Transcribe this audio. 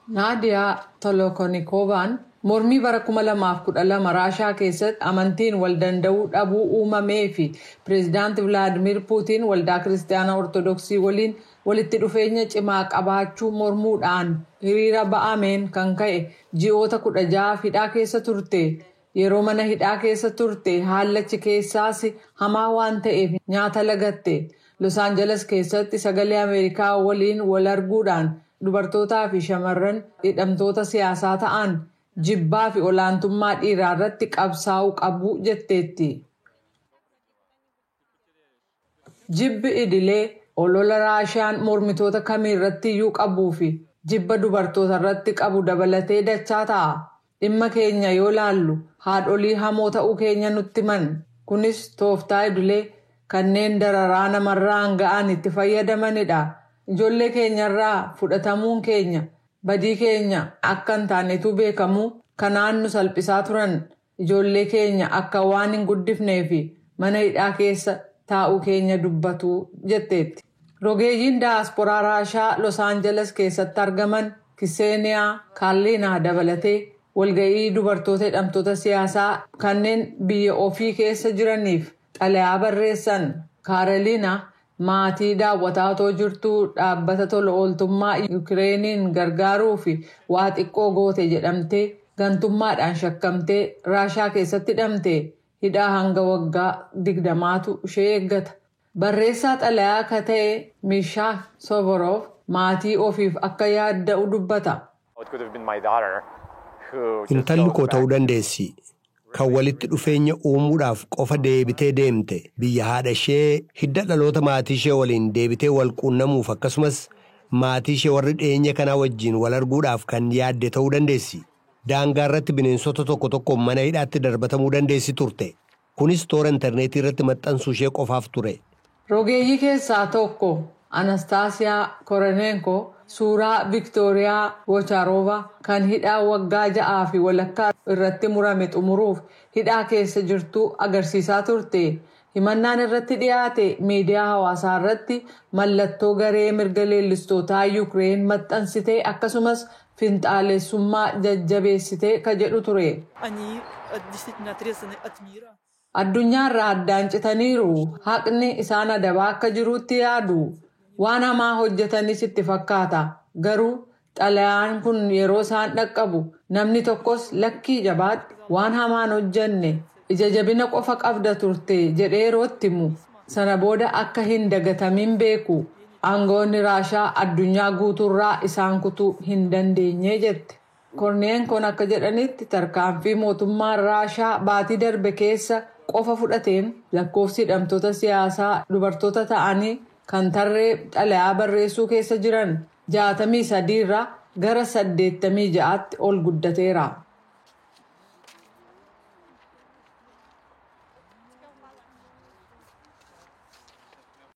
Naadiyaa Tolokonikoovaan mormii bara 2012 Raashaa keessatti amantiin wal danda'uu dhabuu uumamee fi pireezidaanti Vilaadimir Puutiin waldaa Kiristaanaa Ortodoksii waliin walitti dhufeenya cimaa qabaachuu mormuudhaan hiriira ba'ameen kan ka'e ji'oota 16 hidhaa keessa turte. Yeroo mana hidhaa keessa turte haallachi keessaas hamaa waan ta'eef nyaata lagatte. Los Aangeles keessatti Sagalee Ameerikaa waliin wal arguudhaan dubartootaa fi shamarran hidhamtoota siyaasaa ta'an jibbaa fi olaantummaa dhiiraa irratti qabsaa'uu qabu jetteetti. Jibbi idilee olola Raashiyaan mormitoota kamiirratti iyyuu qabuu fi jibba dubartoota irratti qabu dabalatee dachaa ta'a. Dhimma keenya yoo laallu haadholii hamoo ta'uu keenya nutti himan. Kunis tooftaa idilee kanneen dararaa namarraan ga'an itti fayyadamanidha. Ijoollee keenyarraa fudhatamuun keenya badii keenya akka hin taanetu beekamu kanaan nu salphisaa turan. Ijoollee keenya akka waan hin guddifnee fi mana hidhaa keessa taa'uu keenya dubbatu jetteetti. Rogeeyyiin daasporaa Raashaa Los Aangeles keessatti argaman Kiseeniyaa Kaarliinaa dabalatee walga'ii dubartoota hidhamtoota siyaasaa kanneen biyya ofii keessa jiraniif xalayaa barreessan. Kaaroliina maatii daawwataa otoo jirtuu dhaabbata tola ooltummaa Yukireeniin gargaaruu fi waa xiqqoo goote jedhamtee gantummaadhaan shakkamtee Raashaa keessatti hidhamte. Hidhaa hanga waggaa 20tu ishee eeggata. Barreessaa xalayaa akka ta'e Mishaa Sovoroof maatii ofiif akka yaadda'u dubbata. Intalli koo ta'uu dandeessi. Kan walitti dhufeenya uumuudhaaf qofa deebitee deemte biyya haadha ishee hidda dhaloota maatii ishee waliin deebitee wal quunnamuuf akkasumas maatii ishee warri dhiyeenya kanaa wajjin wal arguudhaaf kan yaadde ta'uu dandeessi. Daangaa irratti bineensota tokko tokko mana hidhaatti darbatamuu dandeessi turte. Kunis toora intarneetii irratti maxxansuu ishee qofaaf ture. Rogeeyyii keessaa tokko Anastaasiyaa Koroneenko suuraa Viktooriyaa Wocharoova kan hidhaa waggaa 6 fi walakkaa irratti murame xumuruuf hidhaa keessa jirtu agarsiisaa turte. Himannaan irratti dhiyaate miidiyaa hawaasaa irratti mallattoo garee mirga leellistootaa Yukireen maxxansitee akkasumas finxaalessummaa jajjabeessitee ka jedhu ture. Addunyaarraa addaan citaniiru. Haqni isaan adabaa akka jirutti yaadu. Waan hamaa hojjetanis itti fakkaata. Garuu xalayaan kun yeroo isaan dhaqqabu namni tokkos lakkii jabaadhu waan hamaan hojjenne ija jabina qofa qabda turte jedhee yerootti himu sana booda akka hin dagatamin beeku. Aangoonni Raashaa addunyaa guutuurraa isaan kutuu hin dandeenye jette. Korneenkoon akka jedhanitti tarkaanfii mootummaan Raashaa baatii darbe keessa qofa fudhateen lakkoofsi hidhamtoota siyaasaa dubartoota ta'anii kan tarree xalayaa barreessuu keessa jiran 63 irraa gara 86tti ol guddateera.